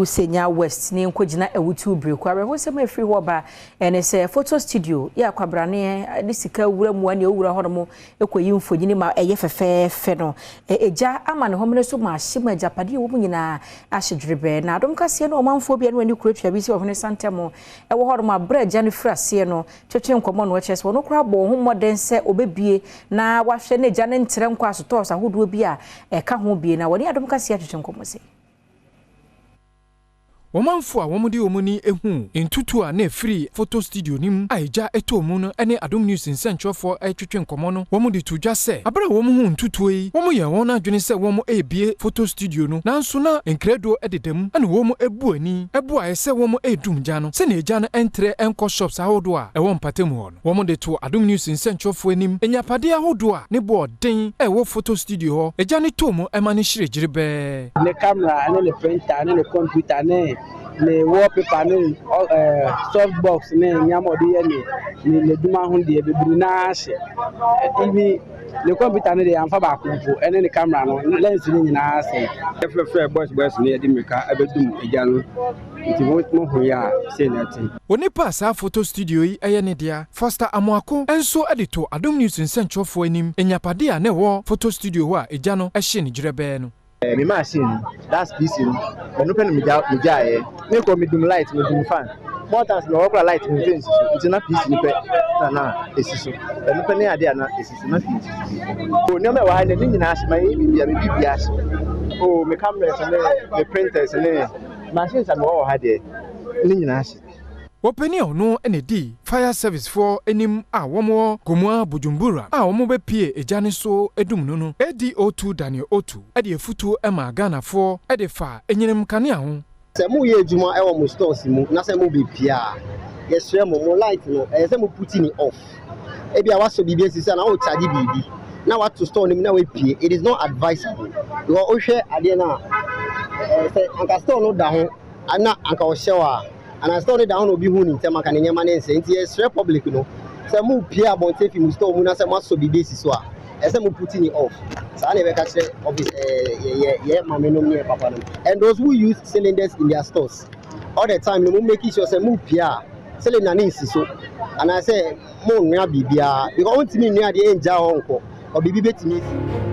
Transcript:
Senya West ne nkɔgyina Awutu Breku. Awerɛhosɛm a ɛfiri hɔ ba ɛne sɛ photo studio yɛ akwabrane ne sika wura mu a ne ɔwura hɔ nom kɔyi mfonyini ma ɛyɛ fɛfɛɛfɛ no, ɛgya ama ne homene so ma ahye mu, agyapadeɛ wɔ mu nyinaa ahye dwerebɛɛ. Na Adom Kaseɛ ne ɔmanfoɔ bi a ne wani kuro twia bi sɛ ɔhene santam ɛwɔ hɔ nom aberɛ agya no firi aseɛ no twetwe nkɔmmɔ no, ɔkyerɛ sɛ ɔno koraa bɔ ho mmɔden sɛ ɔbɛbie na wahwɛ ne agya no ntrɛ nkɔ asotɔɔso ahodoɔ bi a ɛka ho bie, na wɔne Adom Kaseɛ atwetwe nkɔmmɔ sɛ Wɔmanfo a wɔde wɔn ani ehu ntutu a na efiri photo studio no mu a egya ɛtɔ mu no ne Adom News nsɛntwerɛfoɔ ɛretwetwe nkɔmmɔ no, wɔn de to dwa sɛ abere a wɔn hu ntutuo yi, wɔn yɛ wɔn adwene sɛ wɔn ebie photo studio no, nanso na nkrɛdo deda mu, ɛna wɔn ebu ani ɛbu ayɛ sɛ wɔn edum gya no sɛnea egya no ɛntrɛ ɛnkɔ shops ahodoɔ a ɛwɔ mpatamu hɔ no. Wɔn de to Adom News nsɛntwerɛfoɔ anim enyapadeɛ ahodoɔ a ne boɔ den ɛwɔ photo studio hɔ, egya no tɔ mu ɛma ne hyerɛ bɛɛ. Ne camera ne ne printer ne ne computer ne ne wallpaper ne soft box ne nneɛma a ɔde yɛ ne n'adwuma ho deɛ bebree naa hyɛ. Even ne computer no deɛ, yɛamfa baako mpo, ɛne ne camera no lens no nyinaa sɛ. Yɛfrɛfrɛ boys boys no, yɛde mmirika ɛbɛdum egya no, nti mo ho yɛ a, sei na ɛte. Onipa a saa photo studio yi ɛyɛ ne dea, Foster Amoako, nso de to Adom News nsɛntwerɛfoɔ anim enyapade a na ɛwɔ photo studio hɔ a egya no ɛhye ne dwerɛbɛɛ no. Me machine no, that's PC no, ɛno pɛ na megya megyaeɛ. Mekɔ medum light, medum fan more times na wɔkora light me mfe nsi so, nti na PC no pɛ na ɛsi so. Ɛno pɛ ne adeɛ a na ɛsi so na hwee nsi so. O nneɛma ɛwɔ ha ne ne nyinaa hye ma yɛ biribi a me biribi ahye. O me cameras ne me printers ne machines a mewɔ wɔ ha deɛ, ne nyinaa hye. Wɔpanin a ɔno na di fire service foɔ anim a wɔwɔ Gomoa Bujumbura a wɔn bɛpie egya ne so edum no, ADO2 Daniel Otu de afutuo ma Ghanafoɔ de fa enyinam kanea ho. Sɛ moyɛ adwuma ɛwɔ mo stores mu na sɛ mobɛpie a, yɛsrɛ mo, mo light no, ɛyɛ sɛ mo put ne off. Ebi a wasɔ biribi asi so na wo charge biribi na wato store no mu na wapie, it is not advisable, because wohwɛ adeɛ no a, sɛ anka store no da ho ana anka ɔhyɛ wɔ a, anaa store no da ho na obi hu ne ntɛm, anka ne nneɛma ne nsɛ. Nti yɛsrɛ public no sɛ mo pie abɔnten fi mo store mu na sɛ moasɔ biribi asi so a, ɛsɛ mo put ne off. Saa na yɛbɛka kyerɛ office ɛɛ yɛ yɛ maame nom ne yɛ papa nom. And those who use cylinders in their stores all the time no, mo make sure sɛ mo pie a, cylinder ne nsi so anaasɛ mo nnua biribiara, because wontumi nnua adeɛ ngya hɔ nkɔ ɔ biribi bɛtumi esi.